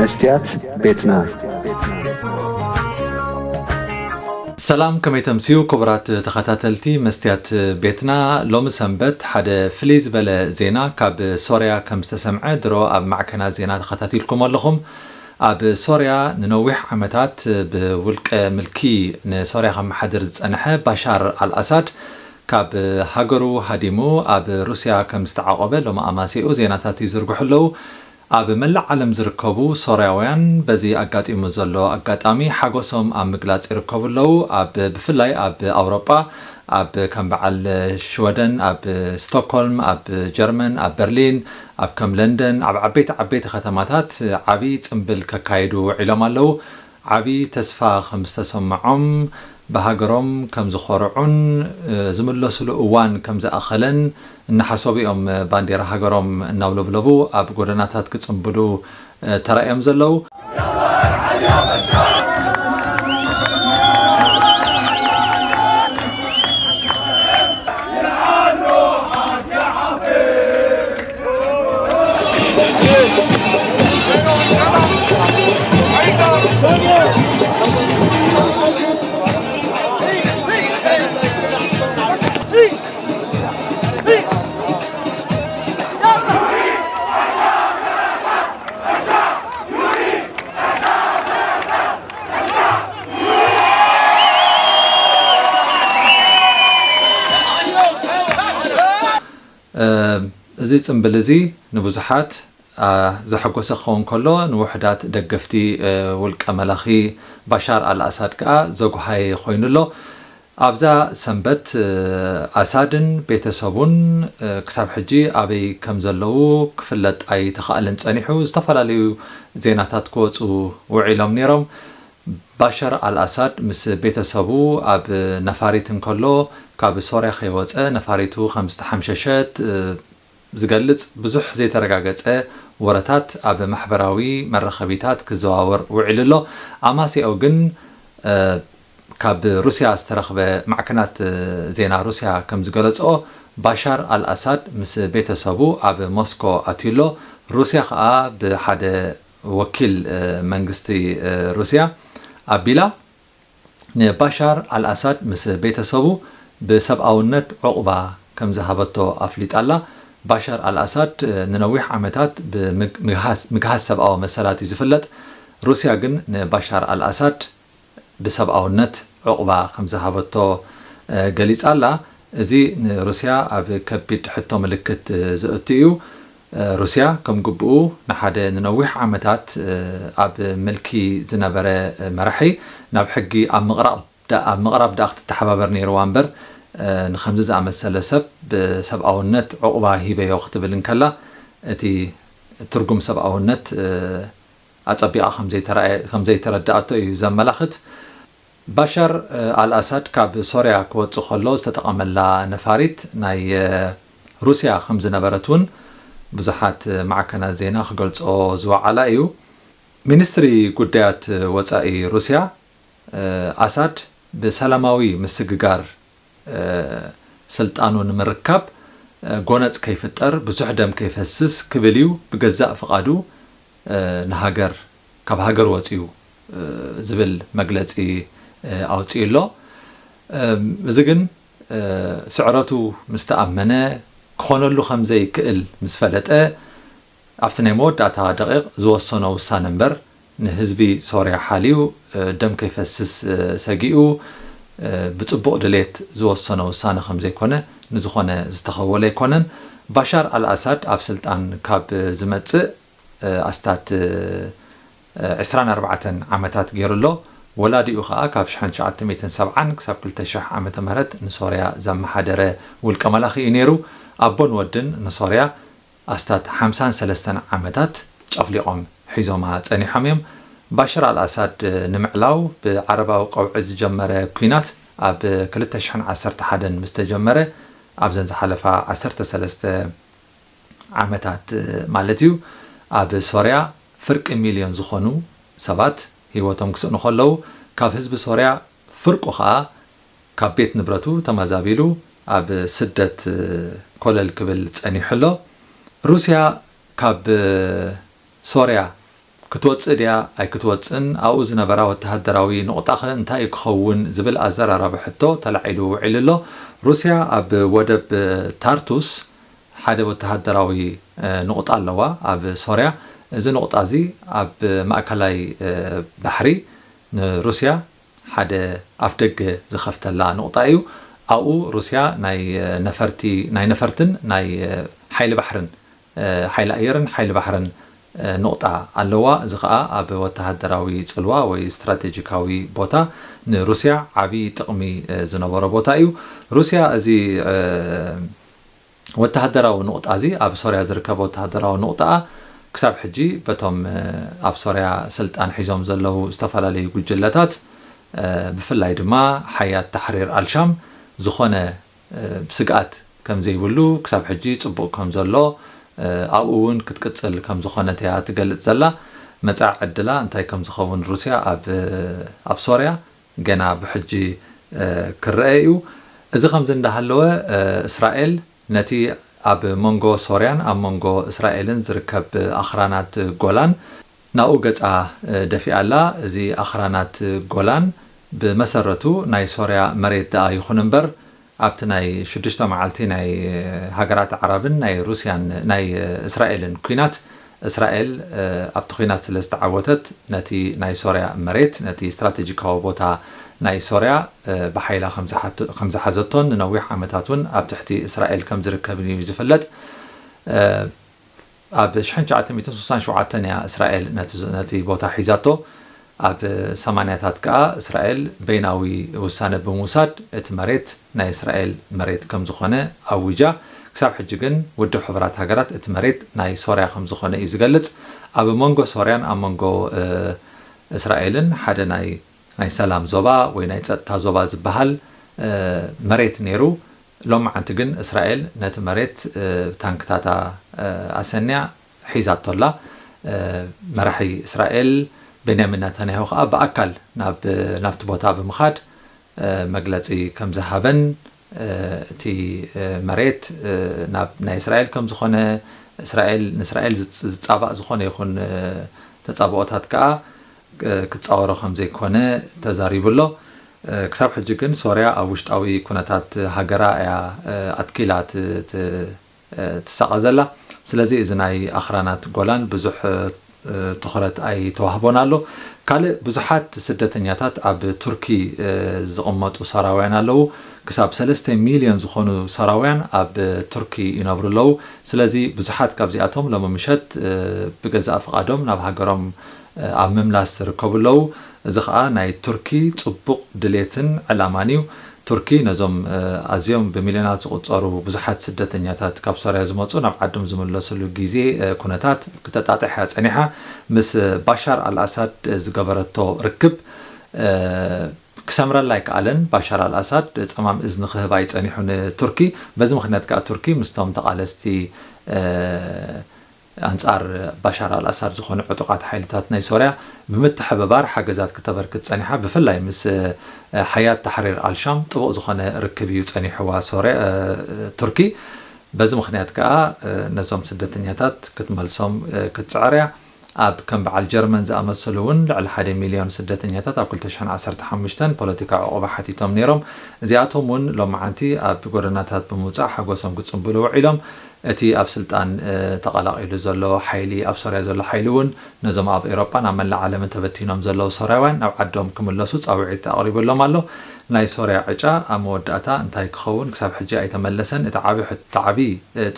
መስትያት ቤትና። ሰላም፣ ከመይ ተምስዩ ክቡራት ተኸታተልቲ መስትያት ቤትና? ሎሚ ሰንበት ሓደ ፍልይ ዝበለ ዜና ካብ ሶርያ ከም ዝተሰምዐ ድሮ ኣብ ማዕከናት ዜና ተኸታቲልኩም ኣለኹም። ኣብ ሶርያ ንነዊሕ ዓመታት ብውልቀ ምልኪ ንሶርያ ከመሓድር ዝጸንሐ ባሻር ኣልኣሳድ ካብ ሃገሩ ሃዲሙ ኣብ ሩስያ ከም ዝተዓቖበ ሎሚ ኣማሲኡ ዜናታት ይዝርግሑ ኣለዉ። ኣብ መላእ ዓለም ዝርከቡ ሶርያውያን በዚ ኣጋጢሙ ዘሎ ኣጋጣሚ ሓጎሶም ኣብ ምግላጽ ይርከቡ ኣለዉ። ኣብ ብፍላይ ኣብ ኣውሮጳ ኣብ ከም በዓል ሽወደን፣ ኣብ ስቶክሆልም፣ ኣብ ጀርመን፣ ኣብ በርሊን፣ ኣብ ከም ለንደን ኣብ ዓበይቲ ዓበይቲ ከተማታት ዓቢ ጽምብል ከካይዱ ውዒሎም ኣለዉ። ዓቢ ተስፋ ከም ዝተሰምዖም፣ ብሃገሮም ከም ዝኾርዑን ዝምለስሉ እዋን ከም ዝኣኸለን እናሓሰቡ እዮም ባንዴራ ሃገሮም እናውለብለቡ ኣብ ጎደናታት ክጽንብሉ ተራእዮም ዘለዉ። እዚ ጽምብል እዚ ንብዙሓት ዘሐጎሰ ክኸውን ከሎ፣ ንውሑዳት ደገፍቲ ውልቀ መላኺ ባሻር ኣልኣሳድ ከኣ ዘጉሃየ ኮይኑ ኣሎ። ኣብዛ ሰንበት ኣሳድን ቤተሰቡን ክሳብ ሕጂ ኣበይ ከም ዘለዉ ክፍለጥ ኣይተኻእለን ጸኒሑ። ዝተፈላለዩ ዜናታት ክወጹ ውዒሎም ነይሮም። ባሻር ኣልኣሳድ ምስ ቤተሰቡ ኣብ ነፋሪት እንከሎ፣ ካብ ሶርያ ከይወጸ ነፋሪቱ ከም ዝተሓምሸሸት ዝገልጽ ብዙሕ ዘይተረጋገጸ ወረታት ኣብ ማሕበራዊ መራኸቢታት ክዘዋወር ውዒሉ ኣሎ። ኣማሲኦ ግን፣ ካብ ሩስያ ዝተረኽበ፣ ማዕከናት ዜና ሩስያ ከም ዝገለጽኦ፣ ባሻር ኣልኣሳድ ምስ ቤተሰቡ ኣብ ሞስኮ ኣትዩ ኣሎ። ሩስያ ከኣ ብሓደ ወኪል መንግስቲ ሩስያ ኣቢላ፣ ንባሻር ኣልኣሳድ ምስ ቤተሰቡ ብሰብኣውነት ዑቕባ ከም ዝሃበቶ ኣፍሊጣ ኣላ። ባሻር ኣልኣሳድ ንነዊሕ ዓመታት ብምግሃስ ሰብኣዊ መሰላት እዩ ዝፍለጥ። ሩስያ ግን ንባሻር ኣልኣሳድ ብሰብኣውነት ዑቕባ ከም ዝሃበቶ ገሊጻ ኣላ። እዚ ንሩስያ ኣብ ከቢድ ሕቶ ምልክት ዘእቱ እዩ። ሩስያ ከም ግብኡ ንሓደ ንነዊሕ ዓመታት ኣብ ምልኪ ዝነበረ መራሒ ናብ ሕጊ ኣብ ምቕራብ ኣብ ምቕራብ ደኣ ክትተሓባበር ነይርዋ እምበር፣ ንኸምዚ ዝኣመሰለ ሰብ ብሰብኣውነት ዑቕባ ሂበዮ ክትብል እንከላ፣ እቲ ትርጉም ሰብኣውነት ኣጸቢቓ ከም ዘይተረዳኣቶ እዩ ዘመላኽት። ባሻር ኣልኣሳድ ካብ ሶርያ ክወጽእ ከሎ ዝተጠቐመላ ነፋሪት ናይ ሩስያ ከም ዝነበረት እውን ብዙሓት ማዕከናት ዜና ክገልጽኦ ዝወዓላ እዩ። ሚኒስትሪ ጉዳያት ወጻኢ ሩስያ፣ ኣሳድ ብሰላማዊ ምስግጋር ስልጣኑ ንምርካብ ጎነጽ ከይፍጠር፣ ብዙሕ ደም ከይፈስስ ክብል እዩ ብገዛእ ፍቓዱ ንሃገር፣ ካብ ሃገር ወጺኡ ዝብል መግለጺ ኣውጺኡ ኣሎ። እዚ ግን ስዕረቱ ምስ ተኣመነ፣ ክኾነሉ ከም ዘይክእል ምስ ፈለጠ፣ ኣብቲ ናይ መወዳእታ ደቒቕ ዝወሰኖ ውሳነ እምበር፣ ንህዝቢ ሶርያ ሓልዩ ደም ከይፈስስ ሰጊኡ ብጽቡቕ ድሌት ዝወሰኖ ውሳነ ከም ዘይኮነ ንዝኾነ ዝተኸወለ ኣይኮነን። ባሻር ኣልኣሳድ ኣብ ስልጣን ካብ ዝመጽእ ኣስታት ዕስራን ኣርባዕተን ዓመታት ገይሩ ኣሎ። ወላዲኡ ከኣ ካብ ሽሕን ትሽዓተ ሚእትን ሰብዓን ክሳብ ክልተ ሽሕ ዓመተ ምህረት ንሶርያ ዘመሓደረ ውልቀ መላኺ እዩ ነይሩ። ኣቦን ወድን ንሶርያ ኣስታት ሓምሳን ሰለስተን ዓመታት ጨፍሊቖም ሒዞማ ጸኒሖም እዮም። ባሽር ኣልኣሳድ ንምዕላው ብዓረባዊ ቀውዒ ዝጀመረ ኲናት ኣብ ክልተ ሽሕን ዓሰርተ ሓደን ምስ ተጀመረ ኣብዘን ዝሓለፋ ዓሰርተ ሰለስተ ዓመታት ማለት እዩ ኣብ ሶርያ ፍርቂ ሚልዮን ዝኾኑ ሰባት ህይወቶም ክስእኑ ከለዉ ካብ ህዝቢ ሶርያ ፍርቁ ኸኣ ካብ ቤት ንብረቱ ተመዛቢሉ ኣብ ስደት ኮለል ክብል ጸኒሑ ኣሎ። ሩስያ ካብ ሶርያ ክትወጽእ ድያ ኣይክትወጽእን፣ ኣብኡ ዝነበራ ወተሃደራዊ ንቑጣኸ እንታይ እዩ ክኸውን ዝብል ኣዘራራቢ ሕቶ ተላዒሉ ውዒሉ ኣሎ። ሩስያ ኣብ ወደብ ታርቱስ ሓደ ወተሃደራዊ ንቑጣ ኣለዋ ኣብ ሶርያ። እዚ ንቑጣ እዚ ኣብ ማእከላይ ባሕሪ ንሩስያ ሓደ ኣፍደገ ዝኸፍተላ ንቑጣ እዩ። ኣብኡ ሩስያ ናይ ነፈርቲ ናይ ነፈርትን ናይ ሓይሊ ባሕርን ሓይሊ ኣየርን ሓይሊ ባሕርን ንቑጣ ኣለዋ። እዚ ኸኣ ኣብ ወተሃደራዊ ጽልዋ ወይ ስትራቴጂካዊ ቦታ ንሩስያ ዓቢ ጥቕሚ ዝነበሮ ቦታ እዩ። ሩስያ እዚ ወተሃደራዊ ንቑጣ እዚ ኣብ ሶርያ ዝርከብ ወተሃደራዊ ንቑጣኣ ክሳብ ሕጂ በቶም ኣብ ሶርያ ስልጣን ሒዞም ዘለዉ ዝተፈላለዩ ጉጅለታት ብፍላይ ድማ ሓያት ታሕሪር ኣልሻም ዝኾነ ስግኣት ከም ዘይብሉ ክሳብ ሕጂ ጽቡቕ ከም ዘሎ ኣብኡ እውን ክትቅጽል ከም ዝኾነት እያ ትገልጽ ዘላ። መጻኢ ዕድላ እንታይ ከም ዝኸውን ሩስያ ኣብ ኣብ ሶርያ ገና ብሕጂ ክረአ እዩ። እዚ ከምዚ እንዳሃለወ እስራኤል ነቲ ኣብ መንጎ ሶርያን ኣብ መንጎ እስራኤልን ዝርከብ ኣኽራናት ጎላን ናብኡ ገጻ ደፊኣ ኣላ። እዚ ኣኽራናት ጎላን ብመሰረቱ ናይ ሶርያ መሬት ደኣ ይኹን እምበር ኣብቲ ናይ ሽዱሽተ መዓልቲ ናይ ሃገራት ዓረብን ናይ ሩስያን ናይ እስራኤልን ኲናት እስራኤል ኣብቲ ኲናት ስለ ዝተዓወተት ነቲ ናይ ሶርያ መሬት ነቲ ስትራቴጂካዊ ቦታ ናይ ሶርያ ብሓይላ ከም ዝሓዘቶን ንነዊሕ ዓመታት እውን ኣብ ትሕቲ እስራኤል ከም ዝርከብን እዩ ዝፍለጥ። ኣብ ሽሕን ትሽዓተ ሚእትን ስሳን ሸውዓተን እያ እስራኤል ነቲ ቦታ ሒዛቶ። ኣብ ሰማንያታት ከኣ እስራኤል በይናዊ ውሳነ ብምውሳድ እቲ መሬት ናይ እስራኤል መሬት ከም ዝኾነ ኣዊጃ። ክሳብ ሕጂ ግን ውድብ ሕቡራት ሃገራት እቲ መሬት ናይ ሶርያ ከም ዝኾነ እዩ ዝገልጽ። ኣብ መንጎ ሶርያን ኣብ መንጎ እስራኤልን ሓደ ናይ ናይ ሰላም ዞባ ወይ ናይ ጸጥታ ዞባ ዝበሃል መሬት ነይሩ። ሎማዓንቲ ግን እስራኤል ነቲ መሬት ብታንክታታ ኣሰንያ ሒዛቶ ኣላ። መራሒ እስራኤል ቤንያሚን ናታንያሁ ከኣ ብኣካል ናብ ናብቲ ቦታ ብምኻድ መግለጺ ከም ዝሃበን እቲ መሬት ናብ ናይ እስራኤል ከም ዝኾነ እስራኤል ንእስራኤል ዝጻባእ ዝኾነ ይኹን ተጻብኦታት ከኣ ክጻወሮ ከም ዘይኮነ ተዛሪቡ ኣሎ። ክሳብ ሕጂ ግን ሶርያ ኣብ ውሽጣዊ ኩነታት ሃገራ እያ ኣትኪላ ትሳቐ ዘላ። ስለዚ እዚ ናይ ኣኽራናት ጎላን ብዙሕ ትኹረት ኣይተዋህቦን ኣሎ። ካልእ ብዙሓት ስደተኛታት ኣብ ቱርኪ ዝቕመጡ ሶራውያን ኣለዉ። ክሳብ ሰለስተ ሚልዮን ዝኾኑ ሶራውያን ኣብ ቱርኪ ይነብሩ ኣለዉ። ስለዚ ብዙሓት ካብዚኣቶም ሎሚ ምሸት ብገዛእ ፍቓዶም ናብ ሃገሮም ኣብ ምምላስ ዝርከቡ ኣለዉ። እዚ ኸኣ ናይ ቱርኪ ጽቡቕ ድሌትን ዕላማን እዩ። ቱርኪ ነዞም ኣዝዮም ብሚልዮናት ዝቑጸሩ ብዙሓት ስደተኛታት ካብ ሶርያ ዝመጹ ናብ ዓዶም ዝምለስሉ ግዜ ኩነታት ክተጣጥሕ እያ ጸኒሓ። ምስ ባሻር ኣልኣሳድ ዝገበረቶ ርክብ ክሰምረላ ኣይከኣለን። ባሻር ኣልኣሳድ ጸማም እዝኒ ክህባ እዩ ጸኒሑ ንቱርኪ። በዚ ምኽንያት ከኣ ቱርኪ ምስቶም ተቓለስቲ ኣንጻር ባሻር ኣልኣሳድ ዝኾኑ ዕጡቓት ሓይልታት ናይ ሶርያ ብምትሕብባር ሓገዛት ክተበርክት ጸኒሓ። ብፍላይ ምስ ሓያት ታሕሪር ኣልሻም ጥቡቕ ዝኾነ ርክብ እዩ ጸኒሕዋ ሶርያ ቱርኪ። በዚ ምኽንያት ከኣ ነዞም ስደተኛታት ክትመልሶም ክትጽዕር እያ። ኣብ ከም በዓል ጀርመን ዝኣመሰሉ እውን ልዕሊ ሓደ ሚልዮን ስደተኛታት ኣብ ክልተ ሽሕን ዓሰርተ ሓሙሽተን ፖለቲካዊ ዕቑባ ሓቲቶም ነይሮም። እዚኣቶም እውን ሎማዓንቲ ኣብ ጎደናታት ብምውጻእ ሓጎሶም ክጽንብሉ ውዒሎም። እቲ ኣብ ስልጣን ተቐላቒሉ ዘሎ ሓይሊ ኣብ ሶርያ ዘሎ ሓይሊ እውን ነዞም ኣብ ኤውሮጳን ኣብ መላእ ዓለምን ተበቲኖም ዘለዉ ሶርያውያን ናብ ዓዶም ክምለሱ ጻውዒት ኣቕሪቡሎም ኣሎ። ናይ ሶርያ ዕጫ ኣብ መወዳእታ እንታይ ክኸውን ክሳብ ሕጂ ኣይተመለሰን። እቲ ዓቢ ሕቶ ዓቢ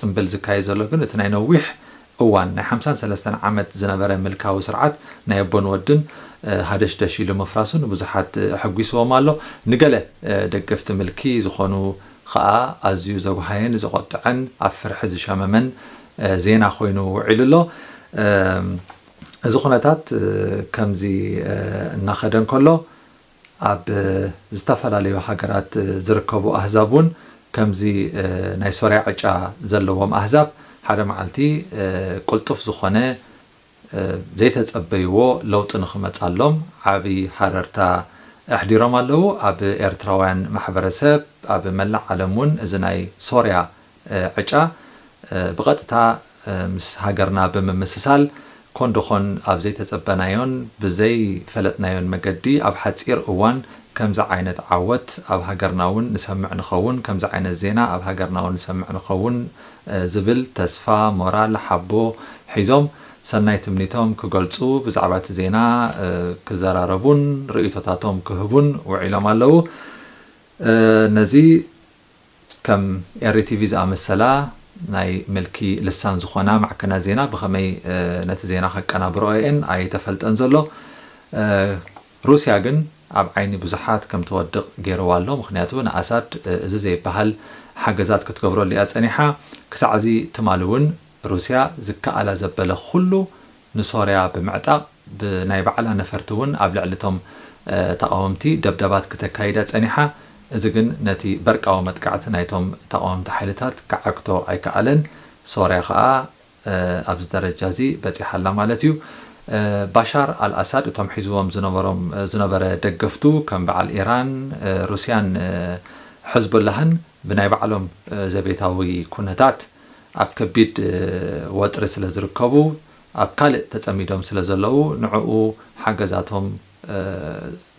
ጽምብል ዝካየድ ዘሎ ግን እቲ ናይ ነዊሕ እዋን ናይ ሓምሳን ሰለስተን ዓመት ዝነበረ ምልካዊ ስርዓት ናይ ኣቦን ወድን ሃደሽደሽ ኢሉ ምፍራሱ ንብዙሓት ኣሐጒስዎም ኣሎ። ንገለ ደገፍቲ ምልኪ ዝኾኑ ኸኣ ኣዝዩ ዘጉሃየን ዘቖጥዐን ኣብ ፍርሒ ዝሸመመን ዜና ኮይኑ ውዒሉ ኣሎ። እዚ ኩነታት ከምዚ እናኸደ እንከሎ ኣብ ዝተፈላለዩ ሃገራት ዝርከቡ ኣህዛብ እውን ከምዚ ናይ ሶርያ ዕጫ ዘለዎም ኣህዛብ ሓደ መዓልቲ ቅልጡፍ ዝኾነ ዘይተጸበይዎ ለውጢ ንኽመጻሎም ዓቢ ሃረርታ ኣሕዲሮም ኣለዉ። ኣብ ኤርትራውያን ማሕበረሰብ ኣብ መላእ ዓለም እውን እዚ ናይ ሶርያ ዕጫ ብቐጥታ ምስ ሃገርና ብምምስሳል ኮንዶኾን ኣብ ዘይተጸበናዮን ብዘይፈለጥናዮን መገዲ ኣብ ሓጺር እዋን ከምዚ ዓይነት ዓወት ኣብ ሃገርና እውን ንሰምዕ ንኸውን፣ ከምዚ ዓይነት ዜና ኣብ ሃገርና እውን ንሰምዕ ንኸውን፣ እ፣ ዝብል ተስፋ፣ ሞራል፣ ሓቦ ሒዞም ሰናይ ትምኒቶም ክገልጹ፣ ብዛዕባ እቲ ዜና፣ እ፣ ክዘራረቡን ርእይቶታቶም ክህቡን ውዒሎም ኣለዉ። እ፣ ነዚ ከም ኤሪ ቲቪ ዝኣመሰላ ናይ ምልኪ ልሳን ዝኾና ማዕከናት ዜና ብኸመይ፣ እ፣ ነቲ ዜና ከቀናብርኦ እየን ኣይተፈልጠን ዘሎ። እ፣ ሩስያ ግን ኣብ ዓይኒ ብዙሓት ከም ትወድቕ ገይርዋ ኣሎ። ምኽንያቱ ንኣሳድ፣ እ፣ እዚ ዘይበሃል ሓገዛት ክትገብረሉ እያ ጸኒሓ። ክሳዕ እዚ ትማሊ እውን ሩስያ ዝከኣላ ዘበለ ኩሉ ንሶርያ ብምዕጣቕ ብናይ ባዕላ ነፈርቲ እውን ኣብ ልዕሊ እቶም፣ እ፣ ተቓወምቲ ደብደባት ክተካይዳ ጸኒሓ። እዚ ግን ነቲ በርቃዊ መጥቃዕቲ ናይቶም ተቓወምቲ ሓይልታት ክዓግቶ ኣይከኣለን። ሶርያ ከኣ፣ እ፣ ኣብዚ ደረጃ እዚ በጺሓ ኣላ ማለት እዩ። እ፣ ባሻር ኣልኣሳድ እቶም ሒዝዎም ዝነበሮም፣ እ፣ ዝነበረ ደገፍቱ ከም በዓል ኢራን፣ እ፣ ሩስያን፣ እ፣ ሕዝቡላህን ብናይ ባዕሎም፣ እ፣ ዘቤታዊ ኩነታት ኣብ ከቢድ፣ እ፣ ወጥሪ ስለ ዝርከቡ፣ ኣብ ካልእ ተጸሚዶም ስለ ዘለዉ፣ ንዕኡ ሓገዛቶም፣ እ፣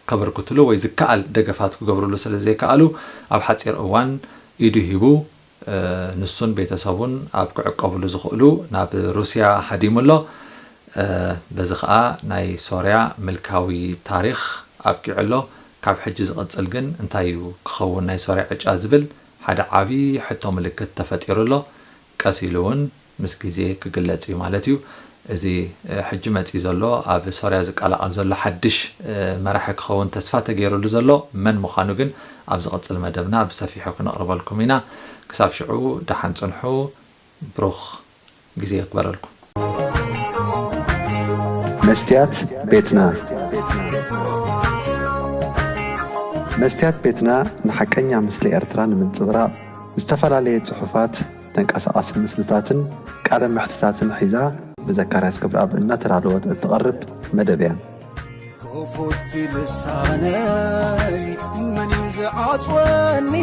ከበርክትሉ ወይ ዝከኣል ደገፋት ክገብርሉ ስለ ዘይከኣሉ፣ ኣብ ሓጺር እዋን ኢዱ ሂቡ፣ እ፣ ንሱን ቤተሰቡን ኣብ ክዕቀብሉ ዝኽእሉ ናብ ሩስያ ሃዲሙ ኣሎ። እ፣ በዚ ኸኣ ናይ ሶርያ ምልካዊ ታሪኽ ኣብቂዑ ኣሎ። ካብ ሕጂ ዝቕጽል ግን እንታይ እዩ ክኸውን ናይ ሶርያ ዕጫ ዝብል ሓደ ዓቢ ሕቶ ምልክት ተፈጢሩ ኣሎ። ቀስ ኢሉ እውን ምስ ግዜ ክግለጽ እዩ ማለት እዩ። እዚ፣ እ፣ ሕጂ መጺኡ ዘሎ ኣብ ሶርያ ዝቀላቐል ዘሎ ሓድሽ፣ እ፣ መራሒ ክኸውን ተስፋ ተገይሩሉ ዘሎ መን ምዃኑ ግን ኣብ ዝቕጽል መደብና ብሰፊሑ ክነቕርበልኩም ኢና። ክሳብ ሽዑ ደሓን ጽንሑ። ብሩኽ ግዜ ይግበረልኩም። መስትያት ቤትና። መስትያት ቤትና ንሓቀኛ ምስሊ ኤርትራ ንምንጽብራቕ ዝተፈላለየ ጽሑፋት፣ ተንቀሳቓሲ ምስልታትን ቃለ መሕትታትን ሒዛ ብዘካርያስ ገብረኣብ እናተዳለወት እትቐርብ መደብ እያ። ክፉት ልሳነይ መን እዩ ዝዓጽወኒ?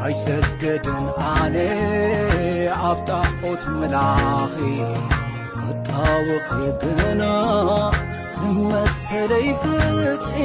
ኣይሰግድን ኣነ ኣብ ጣዖት ምላኺ፣ ክጣወኺ ግና መሰለይ ፍትሒ።